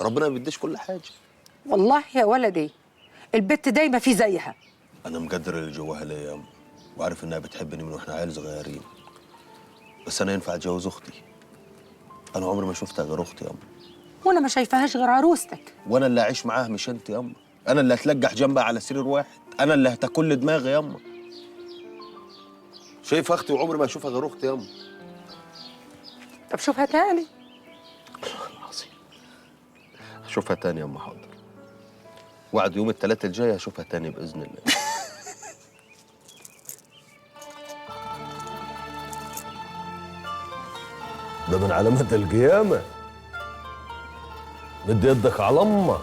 ربنا ما بيديش كل حاجة. والله يا ولدي البت دايما في زيها. انا مقدر اللي جواها ليا يا امه، وعارف انها بتحبني من واحنا عيال صغيرين، بس انا ينفع اتجوز اختي؟ انا عمري ما شفتها غير اختي يا امه. وانا ما شايفاهاش غير عروستك. وانا اللي اعيش معاها مش انت يا امه. انا اللي هتلجح جنبها على سرير واحد، انا اللي هتاكل دماغي يا امه. شايف اختي وعمري ما اشوفها غير اختي يا امه. طب شوفها تاني. الله العظيم اشوفها تاني يا امه. حاضر، وعد يوم الثلاثاء الجاي هشوفها تاني باذن الله. ده من علامات القيامة. مد يدك على امك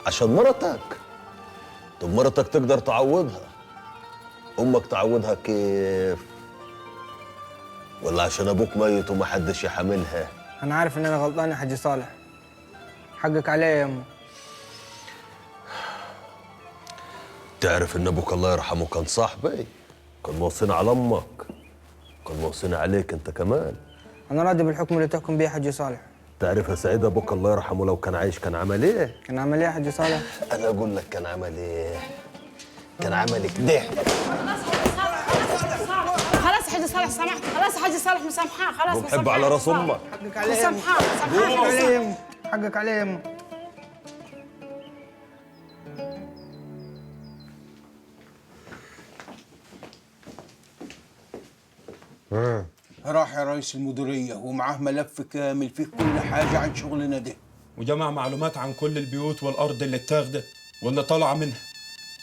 عشان مرتك. طب مرتك تقدر تعوضها، امك تعوضها كيف؟ ولا عشان ابوك ميت ومحدش يحاملها؟ انا عارف ان انا غلطان يا حاج صالح، حقك عليا يا امه. تعرف ان ابوك الله يرحمه كان صاحبي، كان موصينا على امك، كان موصينا عليك انت كمان. انا راضي بالحكم اللي تحكم بيه يا حاج صالح. تعرف يا سعيد ابوك الله يرحمه لو كان عايش كان عمل ايه؟ كان عمل ايه يا حاج صالح؟ انا اقول لك كان عمل ايه؟ كان عمل كده. خلاص يا حاج صالح سامحت، خلاص يا حاج صالح مسامحاه، خلاص مسامحاه. بحب على راس امك. حقك عليا مسامحاه مسامحاه. حقك عليا يا امه. راح يا رئيس المديرية ومعاه ملف كامل فيه كل حاجة عن شغلنا ده، وجمع معلومات عن كل البيوت والأرض اللي اتاخدت واللي طالعة منها.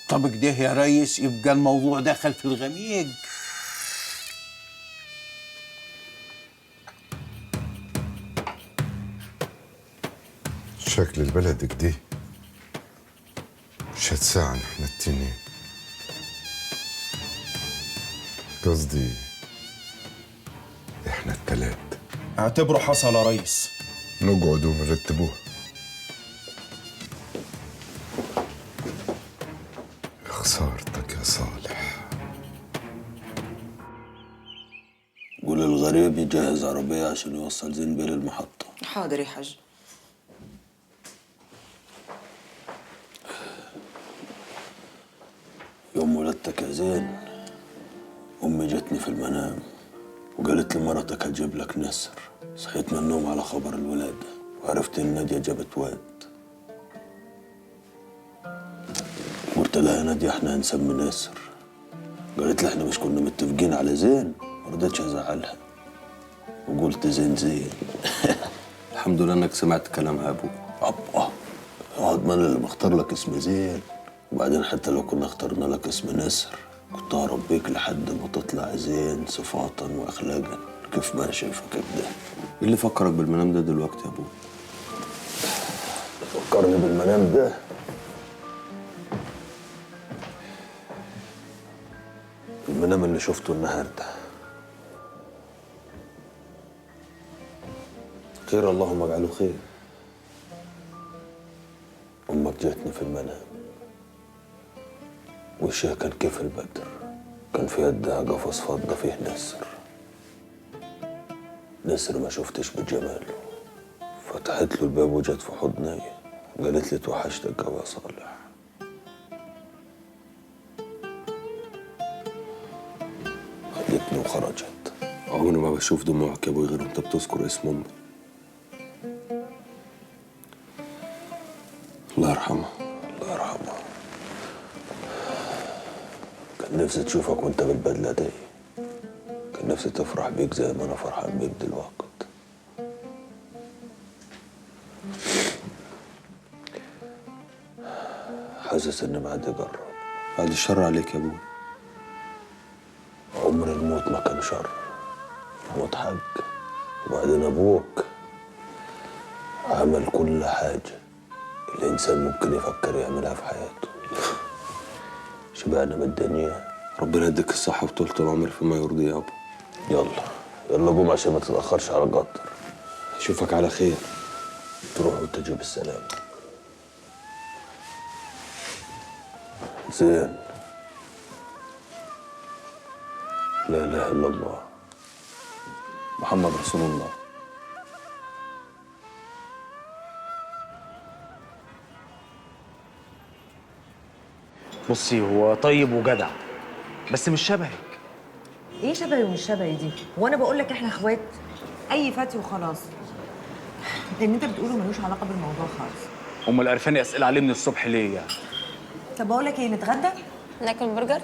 طب كده يا ريس يبقى الموضوع دخل في الغميق. شكل البلد كده مش هتساعد احنا التنين. قصدي احنا التلات. اعتبره حصل يا ريس. نقعد ونرتبوها. يا خسارتك يا صالح. قول الغريب يجهز عربية عشان يوصل زين بيه للمحطة. حاضر يا حاج. يوم ولادتك يا زين أمي جتني في المنام وقالت لي مرتك هتجيب لك نسر. صحيت من النوم على خبر الولادة وعرفت إن نادية جابت واد. قلت لها يا نادية إحنا هنسمي نسر. قالت لي إحنا مش كنا متفقين على زين؟ ما رضيتش أزعلها وقلت زين زين. الحمد لله إنك سمعت كلامها يا أبوك. أبا اقعد، ما أنا اللي مختار لك اسم زين، وبعدين حتى لو كنا اخترنا لك اسم نسر كنت هربيك لحد ما تطلع زين صفاتا واخلاقا كيف ما انا شايفك كده. ايه اللي فكرك بالمنام ده دلوقتي يا ابوي؟ فكرني بالمنام ده المنام اللي شفته النهارده. خير اللهم اجعله خير. امك جاتني في المنام، وشها كان كيف البدر، كان في يدها قفص فضة فيه نسر. نسر ما شفتش بجماله. فتحت له الباب وجت في حضني، قالت لي توحشتك يا صالح. خدتني وخرجت. عمري ما بشوف دموعك يا ابوي غير وانت بتذكر اسم امي. الله يرحمها، الله يرحمها. كان نفسي تشوفك وانت بالبدله دي، كان نفسي تفرح بيك زي ما انا فرحان بيك دلوقتي. حاسس ان معدي جرب. بعد الشر عليك يا ابوي. عمر الموت ما كان شر، الموت حق. وبعدين ابوك عمل كل حاجة الانسان ممكن يفكر يعملها في حياته. شبعنا من الدنيا. ربنا يديك الصحة وطولة العمر فيما يرضي يابا. يلا يلا قوم عشان ما تتأخرش على القطر. اشوفك على خير. تروح وتجي بالسلامة. زين. لا إله إلا الله محمد رسول الله. بصي هو طيب وجدع بس مش شبهك. ايه شبهي ومش شبهي دي؟ وانا بقول لك احنا اخوات. اي فتي وخلاص. اللي انت بتقوله ملوش علاقة بالموضوع خالص. امال قرفاني اسئلة عليه من الصبح ليه يعني؟ طب بقول لك ايه، نتغدى؟ ناكل برجر؟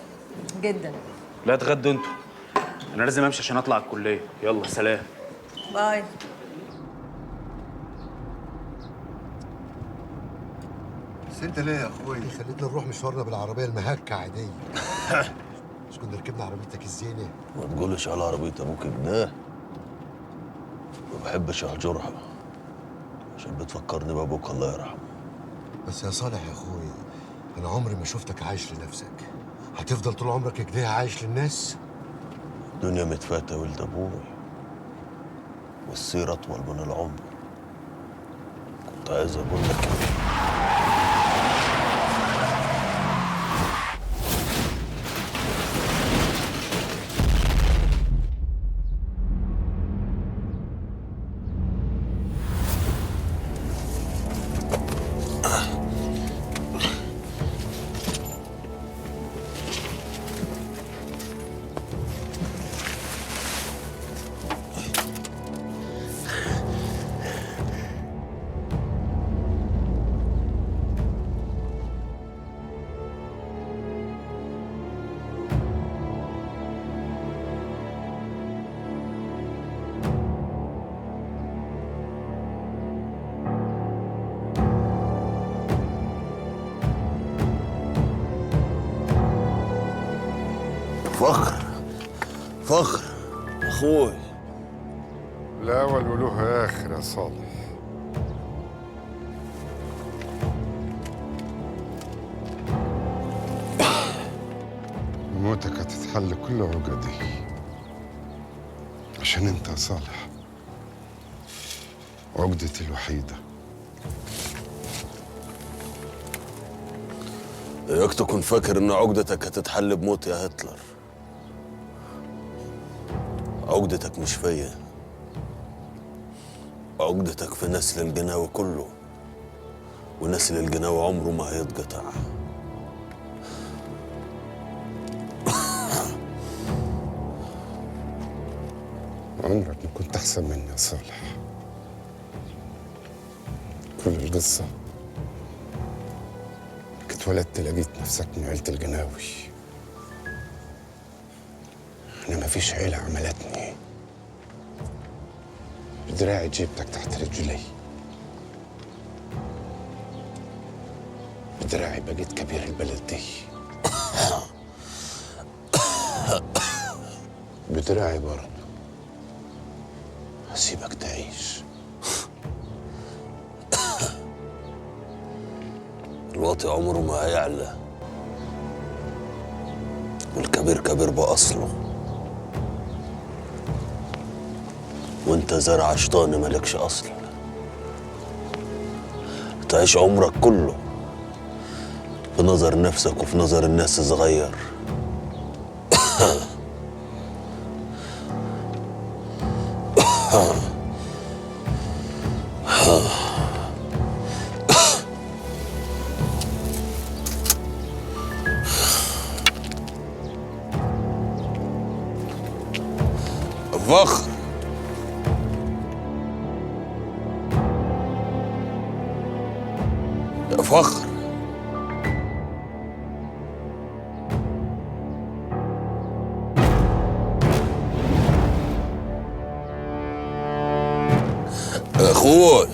جدا. لا اتغدوا انتوا، انا لازم امشي عشان اطلع الكلية. يلا سلام. باي. بس انت ليه يا اخويا خليتنا نروح مشوارنا بالعربية المهكه عادية؟ مش كنا ركبنا عربيتك الزينة؟ ما تقولش على عربية ابوك كده، ما بحبش اهجرها عشان بتفكرني بابوك الله يرحمه. بس يا صالح يا اخويا، انا عمري ما شفتك عايش لنفسك، هتفضل طول عمرك كده عايش للناس؟ الدنيا متفاتة ولد ابوي، والسيرة اطول من العمر. كنت عايز اقول لك فخر، فخر اخوي. لا وله اخر يا صالح. موتك هتتحل كل عقدي عشان انت يا صالح عقدتي الوحيدة. اياك تكون فاكر ان عقدتك هتتحل بموت يا هتلر. عقدتك مش فيا، عقدتك في نسل الجناوي كله، ونسل الجناوي عمره ما هيتقطع. عمرك ما كنت احسن مني يا صالح. كل القصة انك اتولدت لقيت نفسك من عيلة الجناوي. أنا مفيش عيلة عملتني بدراعي جيبتك تحت رجلي، بدراعي بقيت كبير البلد دي، بدراعي برضه هسيبك تعيش. الواطي عمره ما هيعلى، والكبير كبير بأصله، وانت زرع شيطاني مالكش اصل. تعيش عمرك كله في نظر نفسك وفي نظر الناس صغير. فخر، يا فخر، اخوي.